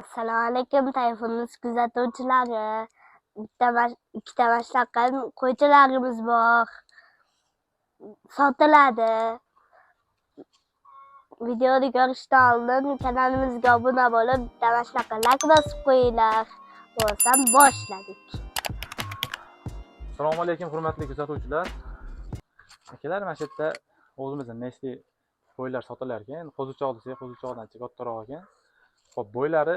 Assalomu alaykum, Tayfunimiz kuzatuvchilari. Bitta ikkita mashlaqa qo'ychilarimiz bor. Sotiladi. Videoni ko'rishdan oldin kanalimizga obuna bo'lib, bitta mashlaqa like bosib qo'yinglar. Bo'lsam boshladik. Assalomu alaykum, hurmatli kuzatuvchilar. Akalar, mana shu yerda o'zimizni местный qo'ylar sotilar ekan. Qo'zichoq desak, qo'zichoqdan ancha kattaroq ekan. Xo'p, bo'ylari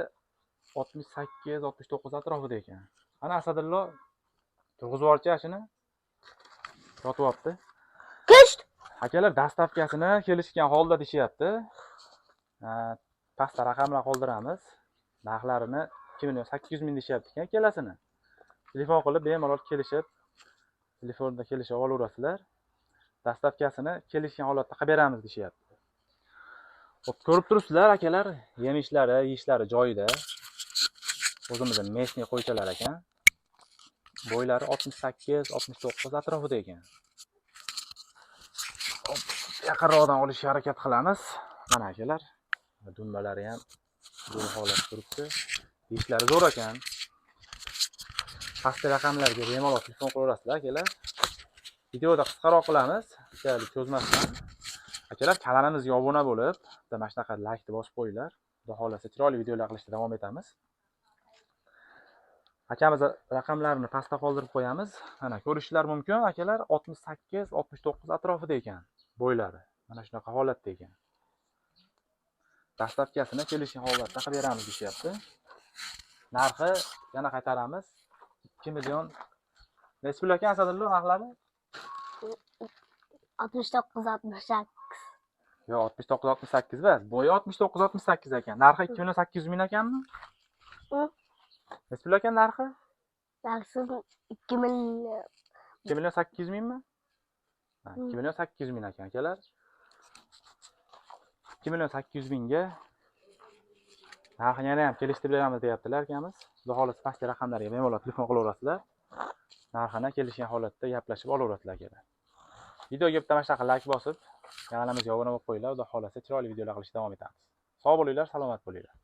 68, 69 atrofida ekan. Ana Asadillo turg'izib yuborchi shuni. Yotyapti. Kisht! Akalar, доставка sini kelishgan holda deyishyapti. Pastda raqamlar qoldiramiz. Narxlarini 2 million 800 ming deyishyapti ekan ikkalasini. Telefon qilib bemalol kelishib, telefonda kelishib olaverasizlar. Доставка sini kelishgan holatda qilib beramiz deyishyapti. Xo'p, ko'rib turibsizlar, akalar, yemishlari, yeyishlari joyida. O'zimizni местный qo'ychalar ekan. Bo'ylari 68, 69 atrofida ekan. Hop, yaqinroqdan olishga harakat qilamiz. Mana, akalar, dumbalari ham zo'r holat turibdi. Yeyishlari zo'r ekan. Pastki raqamlarga bemalol telefon qilaverasizlar, akalar. Videoda qisqaroq qilamiz, unchalik cho'zmasdan. Akalar, kanalimizga obuna bo'lib, bitta mana shunaqa laykni bosib qo'yinglar. Xudo xohlasa, chiroyli videolar qilishda davom etamiz. Akamiz raqamlarini pastda qoldirib qo'yamiz. Mana, ko'rishlar mumkin, akalar, 68, 69 atrofida ekan bo'ylari. Mana shunaqa holatda ekan. Доставка sini kelishgan holatda qilib beramiz deyishyapti. Narxi yana qaytaramiz. 2 million. Nechi pul ekan, Asadillo, narxlari? 69, 68. Yo'q, 69, 68 emas. Bo'yi 69, 68 ekan. Narxi 2 million 800 ming ekanmi? Hı. Nechi pul ekan narxi? Narxi 2 million. 2 million 800 mingmi? Ha, Hı. 2 million 800 ming ekan, akalar. 2 million 800 mingga, narxini yana ham kelishtirib beramiz deyaptilar akamiz. Xudo xohlasa, pastki raqamlarga bemalol telefon qilaverasizlar. Narxini kelishgan holatda gaplashib olaverasizlar, akalar. Videoga bitta mana shunaqa like bosib, kanalimizga obuna bo'lib qo'yinglar. Xudo xohlasa, chiroyli videolar qilishda davom etamiz. Sog' bo'linglar, salomat bo'linglar.